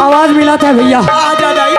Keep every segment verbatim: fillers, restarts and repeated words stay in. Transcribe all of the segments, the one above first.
आवाज मिलत हे भैया। आ जा दाई।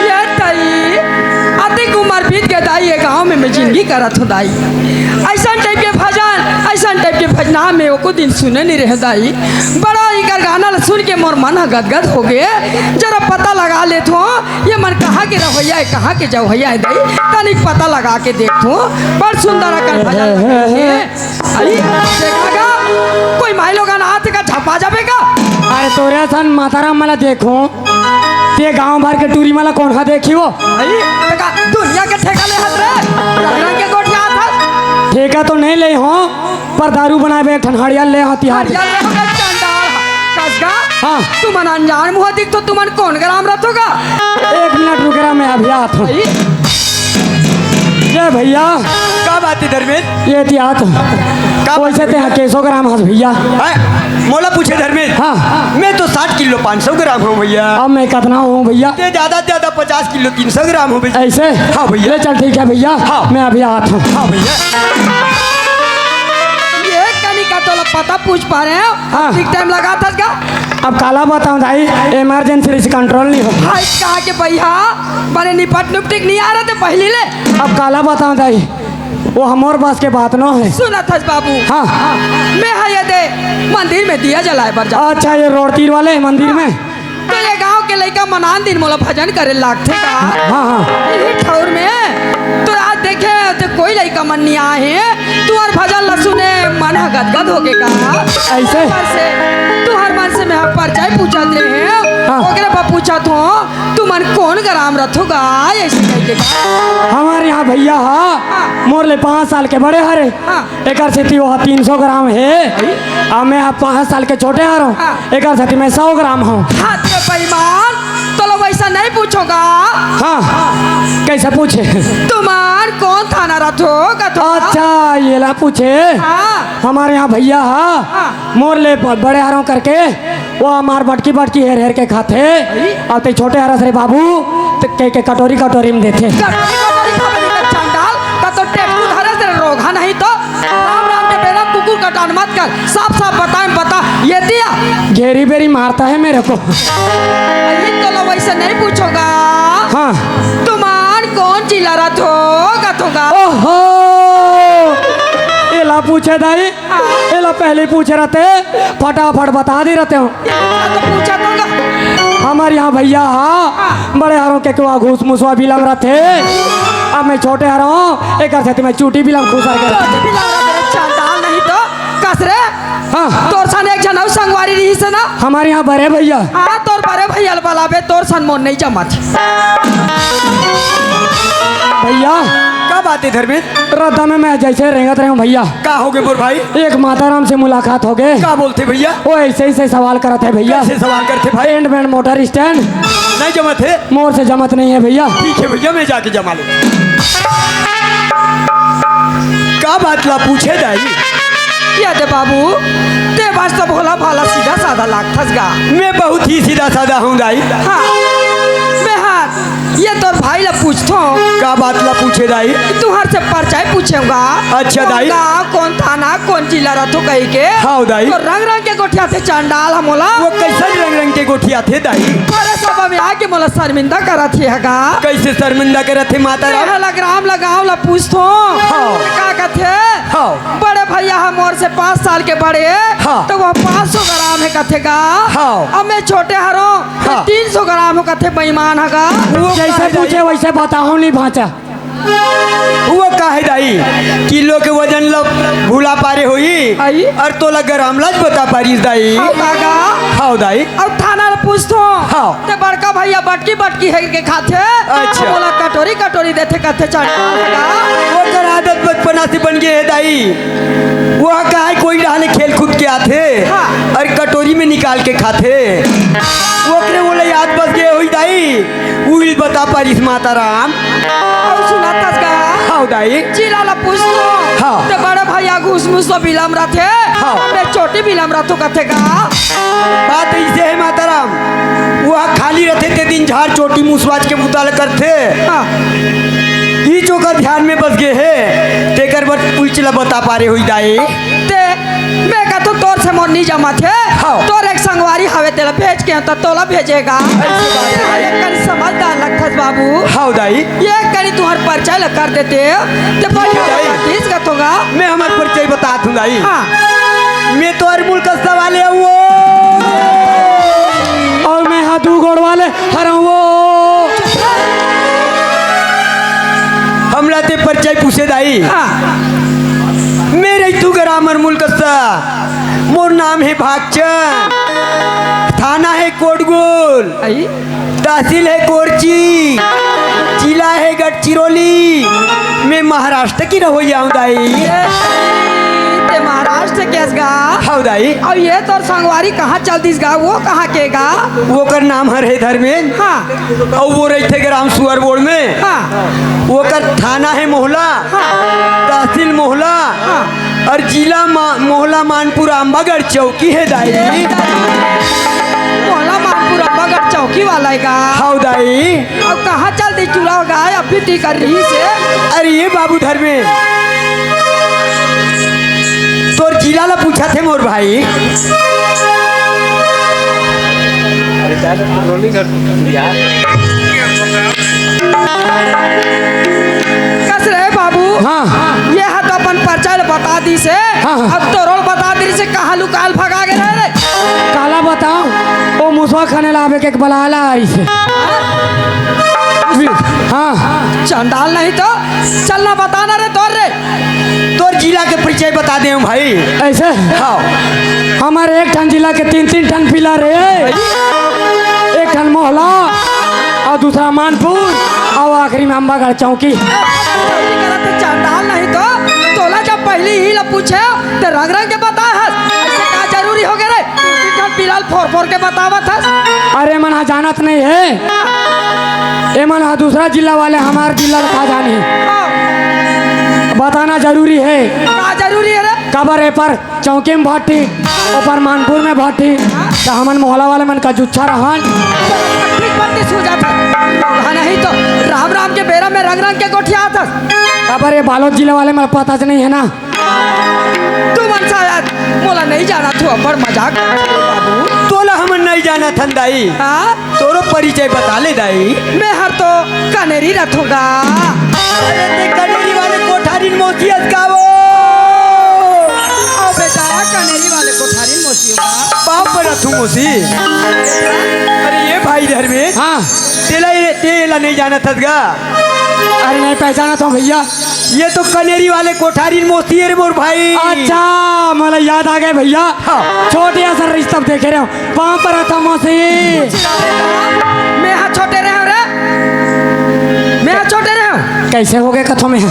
ये दाई, अतेक उमर बीत गे दाई, ये गांव में मैं जिंदगी करत हों दाई। अइसन टाइप के भजन, अइसन टाइप के भजना में एको दिन सुने नइ रहें दाई। बड़ा इकर गाना ल सुन के मोर मन ह गदगद हो गे। जरा पता लगा लेथों, ये मन कहाँ के रहवइया हे, कहाँ के जवइया हे दाई, तनिक पता लगा के देखथों। बड़ सुंदर अकन भजन लगे हे। अरे, देखा गा, कोई माईलोगन आथे का झपा जाबे का? अरे, तोरे असन माताराम मन ला देखों, ते गांव भर के टूरी मन ला कोन हा देखही वो? अरे, त का दुनिया के ठेका ले हस रे? रंग रंग के गोठियात हस। ठेका तो नइ ले हों, पर दारू बनाए बर एक ठन हड़िया ले हों तिहार। हड़िया ले हों, चंडाल। कस गा? हाँ। तुमन अनजान मुहा दिखथो, तुमन कोन ग्राम रथो गा? एक मिनट रुक रा, मैं अभी आत हों। अरे, ये भैया। का बात हे धर्मेश? ये इतिहास। का बात वैसे हे? ते हा के सौ ग्राम हस भैया? हैं? मोला पूछे धर्मेश? हाँ। मैं तो साठ किलो पाँच सौ ग्राम हों भैया। अब मैं कतना हों भैया? ते ज्यादा से ज्यादा पचास किलो तीन सौ ग्राम हों भैया। अइसे? हाँ भैया। ले चल ठीक हे भैया। हाँ। मैं अभी आत हों। हाँ भैया। ये कनिका तोला पता पूछ पा रहे हो? हाँ। ठीक टाइम लगात हस गा? अब काला बतावं दाई, emergency से control नइ होय। हाय, कहाँ के भैया, बने निपट नुपटिक नइ आ रहा ते पहिली ले। अब काला बतावं दाई, वो हमर बस के बात नोहे। सुनत हस बाबू। हाँ। मैं हा ये दे मंदिर में दिया जलाए बर जात हों। अच्छा, ये रोड तीर वाले मंदिर में? तो ये गांव के लइका मन आन दिन मोला भजन करे लागथे का? हाँ, हाँ। इही ठौर में तो आज देखे ते कोई लइका मन नइ आए हे, तुंहर भजन ल सुने मन ह गदगद हो गे का? अइसे? तुंहर मन से, तुंहर मन से मैं ह परिचय पूछत रहें, हाँ। ओकरे बर पूछत हों, तुमन कोन ग्राम रथो गा? अइसे कहिके का? हमर इहाँ भैया ह, हाँ। मोर ले पाँच साल के बड़े हरे। हाँ। एकर सेती ओह तीन सौ ग्राम हे, अउ मैं ह पाँच साल के छोटे हरों, हाँ। एकर सेती मैं सौ ग्राम हों। हाथ के बेईमान, तोला वइसा नइ पूछों गा। हाँ, कइसे पूछे? तुमन कोन थाना रथो कथों? अच्छा, येला पूछे। हाँ। हमर इहाँ भैया ह, हाँ। मोर ले ब-, बड़े हरों करके, वो हमर बटकी बटकी हेर हेर के खाथे। अरे। अउ ते छोटे हरस रे बाबू, ते कहि के कटोरी कटोरी में देथे। कटोरी कटोरी खाबे नहीं तो चंडाल, का तो टेटू धरस रे रोगहा नहीं तो। राम राम के बेरा कुकुर कटान मत कर, साफ साफ बताए बता, ये दिया। घेरी बेरी मारता है मेरे को। अरे, तो लो, वैसे नहीं पूछोगा। हाँ। तुमान कौन चिल्ला रहा थो, का थोगा? ओहो, एला पूछे दाई, हाँ। एला पहले पूछे रहते, फटाफट बता दे रहते हो। ये तो पूछा तो ना। हमारे यहाँ भैया, हाँ, हाँ। बड़े हरों के कुआ घूस मुसवा बिलम रहते, अब मैं छोटे हरों, एक से तुम्हें चूटी बिलम घुसर के। चूटी बिलम रहते, चंडाल नहीं तो। कस रे? हाँ। तोर सन एक झन अउ संगवारी रहिस हे ना? हमारे यहाँ बड़े भैया। हाँ, तोर बड़े भैया ल बलाबे, तोर सन मोर नहीं जमत। भैया। का बात हे धर्मेंद्र? रद्दा में मैं जैसे रेंगत रहे हूँ भैया। का होगे मोर भाई? एक माताराम से मुलाकात होगे। का बोलथे भैया? वो ऐसे ही से सवाल करत हे भैया। कैसे सवाल करथे भाई? एंड में मोटर स्टैंड। नहीं जमत हे। मोर से जमत नहीं हे भैया। ठीक हे भैया, मैं जाके जमा लूँ। का बात ला पूछे दाई? ये दे बाबू, ते बस तो भोला भाला सीधा साधा लागथस गा। मैं बहुत ही सीधा साधा हूँ दाई। हाँ, मैं हाँ, ये तोर भाई ला पूछथों। का बात ला पूछे दाई? तुहर से परिचय पूछेंगा। अच्छा दाई। कौन गाँव, कौन थाना, कौन जिला रथो कही के। हाँ दाई। तो रंग रंग के गोठियाथे चंडाल ह मोला। वो कैसन रंग रंग के गोठियाथे दाई? अरे सब में आके मोला शर्मिंदा करत हे गा। कैसे शर्मिंदा करत हे माताराम? मैं ह लग राम लगाव ला पूछथों। हाँ। का कथे? हाँ। बड़े भैया ह मोर से पाँच साल के बड़े। हाँ। तो वो पाँच सौ ग्राम हे कथे गा। हाँ। अब मैं छोटे हरों, हाँ। तीन सौ ग्राम हो कथे बेईमान ह गा। वो जैसे काहे पूछे दाई? वैसे बताओ नहीं भांचा। वो काहे दाई? किलो के वजन ल भुला पारे होई। आई? अउ तोला ग्राम लाज बता पारिस दाई। हाँ, काका। हाँ दाई। अउ थाना ल पूछथों। हाँ। ते बड़का भैया बटकी बटकी हे के खाथे। अच्छा। मोला कटोरी कटोरी देथे कथे चंडाल ह गा। ओकर आदत बचपना से बन गे हे दाई। वो काहे कोई डहर ले खेल कूद के आथे। हाँ। अउ कटोरी में निकाल के खाथे। ओकरे ओला याद बस गे होई दाई। उही ल बता पारिस माताराम। अउ सुनथस गा? हाँ दाई। जिला ला पूछथों। हाँ। ते बड़े भैया घूस मुसवा बिलम रथे। हाँ। मैं चोटी बिलम रथों कथे गा। बात अइसे हे माताराम, वो खाली रथे ते दिन झार चोटी मुसवाच के बुता ल करथे। हाँ। इच ओकर ध्यान में बस गे हे, तेकर बर उहिच ला बता पारे होई दाई। ते मैं कथों तोर से मोर नी जमत हे। हाँ। तोर एक संगवारी हवे, तेला भेज के त तोला भेजे गा। अइसे बात हे। एक कनी समझदार लगथस बाबू। हाँ दाई। एक कनी तुहर परिचय ल कर देते, ते ठीक हे दाई। बतातीस कथों गा। मैं हमर परिचय बतात हूँ दाई। हाँ। मैं तो अरमुल कस्ता वाले हूँ। अउ मैं हा दू गोड़ वाले हरंव वो। हमला ते परिचय पूछे दाई। हाँ। मैं रहिथों ग्राम अरमुल कस्ता। मोर नाम हे भागचंद। थाना हे कोटगुल। आई? तहसील हे कोरची। जिला हे गढ़चिरौली। मैं महाराष्ट्र की रहोइया हूँ दाई। ए, ते महाराष्ट्र के हस गा? हाँ दाई। अउ ये तोर संगवारी कहाँ चल दिस गा? वो कहाँ के गा? ओकर नाम हर हे धर्मेंद्र। हाँ। अउ वो रहिथे ग्राम सुअरबोड़ में। हाँ। ओकर थाना हे मोहला, हाँ। तहसील मोहला, हाँ। अउ जिला मा-, मोहला मानपुर आंबागढ़ चौकी हे दाई। मोहला मानपुर आंबागढ़ चौकी वाला हे गा। हाँ दाई। अउ कहाँ चल दिस चुरा गा, अभी ती कर रहिस हे। अरे ये बाबू धर्मे, तोर जिला ला पूछथे मोर भाई। कस रे बाबू? हाँ। ये हा तो अपन परिचय ल बता दिस हे। हाँ, हाँ। अब तोरो ल बता दिस हे, कहाँ लुकाय ल भगा गे रहे रे? काला बताओ, वो मुसवा खाने ला आबे के बलाय ला आइस हे। हाँ। हाँ। चंडाल नहीं तो, चल ना बता ना रे तोर रे। तोर जिला के परिचय बता देंव भाई। अइसे? हाँ। हमर एक ठन जिला के तीन, तीन ठन पिला रे। एक ठन मोहला, अउ दूसरा मानपुर, अउ आखिरी में अम्बागढ़ चौकी। चंडाल नहीं तो, तोला जब पहिली इही ला पूछे, त रंग रंग के बताय हस। अइसे का जरूरी होगे रे? तीन, तीन ठन पिला ल फोर फोर के बतावत हस। अरे मन हा जानत नहीं हे। ए मन हा दूसरा जिला वाले हमर जिला ल का जानही। हाँ। बताना जरूरी हे। का जरूरी हे रे? काबर ए पार चौकी में भट्टी, ओ पार मानपुर में भट्टी, त हमन मोहला वाले मन का जुच्छा रहन। ठीक बात नहीं सूझा था। हाँ, नहीं तो राम राम के बेरा में रंग रंग के गोठियाथस। काबर ए बालोद जिला वाले मन पता च नहीं हे ना। तुमन शायद मोला नइ जानत हो, बड़ मजाक करत हो बाबू। तोला हमन नइ जानत हन दाई। हाँ? तोरो परिचय बता ले दाई। मैं हर तो कनेरी रथों गा। अरे ते कनेरी वाले कोठारिन मौसी अस का वो? आओ बेटा, कनेरी वाले कोठारिन मौसी हों गा। पाँव परत हूँ मौसी। अरे ये भाई धर्मेश। हाँ। तेला ये, तेला नइ जानत हस गा? अरे नइ पहचानत हों भैया। ये तो कनेरी वाले कोठारिन मौसी हे रे मोर भाई। अच्छा, मोला याद आ गे भैया। हाँ। छोटे असन रहिस तब देखे रहेंव। पाँव परत हंव मौसी। मैं हा छोटे रहेंव रे। मैं हा छोटे रहेंव। कइसे हो गे कथों मैं?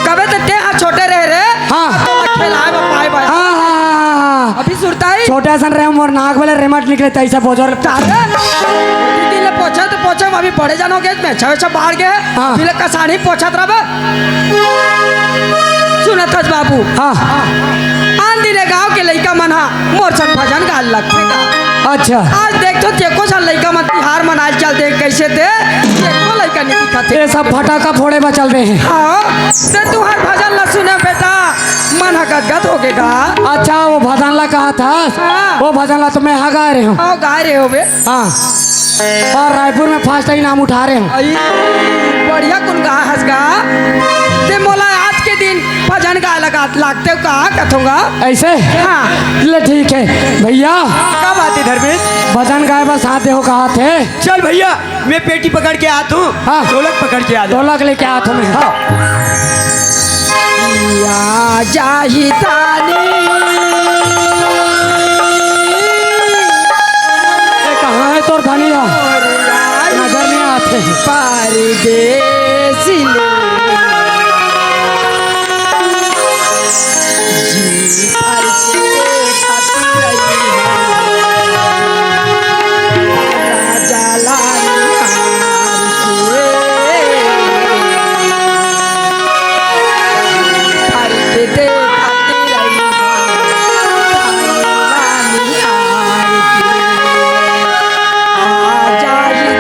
कबे ते ते हा छोटे रहे रे। हाँ। तो खेलाए बा पाए बा। हाँ, हाँ, हाँ, हाँ। अभी सुरता ही। छोटे असन रहेंव, मोर नाक वाले रेमट निकले, तइसे बोजोर। तारे। दीदी ले पोछे तो पोछे, अभी बड़े जन हो गे, मैं छवे छव बाढ़ गे। हाँ। पहिले कसानी पोछत रह बे। सुनत हस बाबू। हाँ। आन दिन ए गांव के लइका मन हा मोर संग भजन गाए लगथे गा। अच्छा। आज देखथों, एको झन लइका मन तिहार मनाए चलथे, कइसे ते एको लइका नइ दिखत हे। ये सब फटाका फोड़े बर चल दे हे। हाँ, ते तुंहर भजन ला सुने बेटा, मन हा गदगद हो गे गा। अच्छा, वो भजन ला कहत हस? हाँ। वो भजन ला तो मैं हा गाए रहेंव। हाँ, गाए रहे हो बे। हाँ। अउ रायपुर में first इनाम उठा रहेंव। अई, बढ़िया कुन गाए हस गा। ते मोला आज के दिन भजन गाए लगा लागते का कथों गा? अइसे? हाँ। ले ठीक हे भैया। का बात हे धर्मेश? भजन गाए बर साथ देहू कहत हे। चल भैया, मैं पेटी पकड़ के आत हूँ। हाँ। ढोलक पकड़ के आत हूँ। ढोलक लेके आत हूँ मैं। हाँ। या जाही धानी। ए, कहाँ हे तोर धनिया? नजर नइ आत हे। परदेस ले जी भर के देखत रही राजा लाल।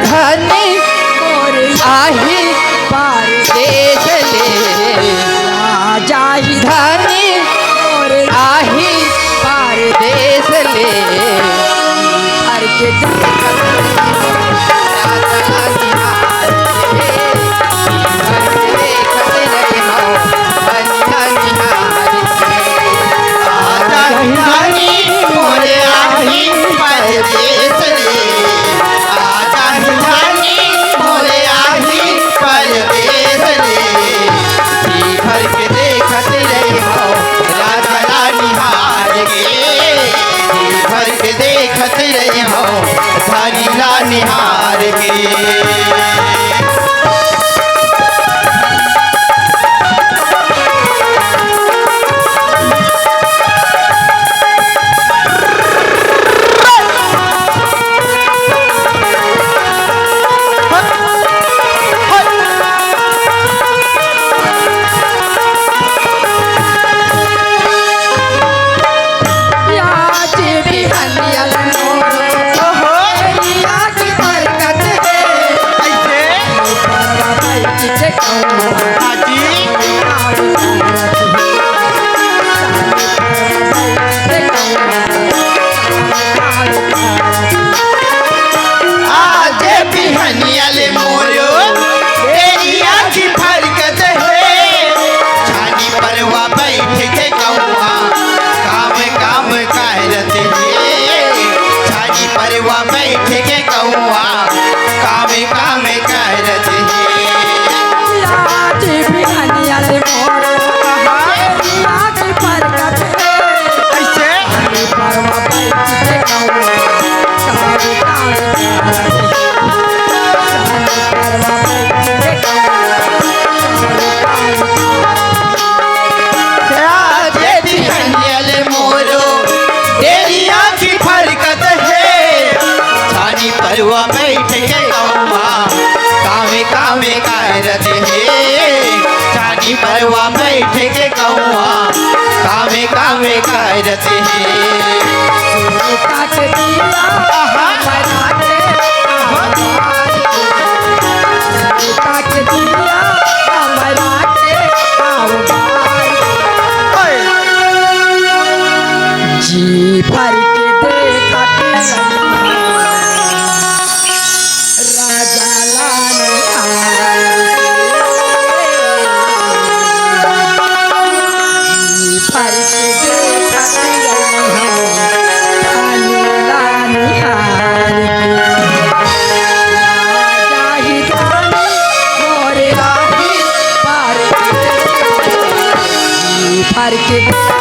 धनी आही परदेस ले। धनी आही परदेस ले। धनी मोरे आही परदेस ले, आजा धनी मोरे आही परदेस ले। जी भर के देखत रही हो राजा ला निहार के, जी भर के देखत रही हो धनी ला निहार के। आज बिहनिया ले मोरो तेरी आँखी फरकत हे। छानी परवा बैठ के कौआ काम काम करत हे। छानी परवा बैठ के कौआ काम काम करत हे। आज बिहनिया ले मोरो तेरी आँखी फरकत हे। अइसे? आज बिहनिया ले मोरो तेरी आँखी फरकत हे। छानी परवा बैठ के कौआ कामे कामे करत हे। छानी परवा बैठ के कौआ कामे कामे करत हे। काट दिया हमरा के काट दिया हमरा के। ओए। करके।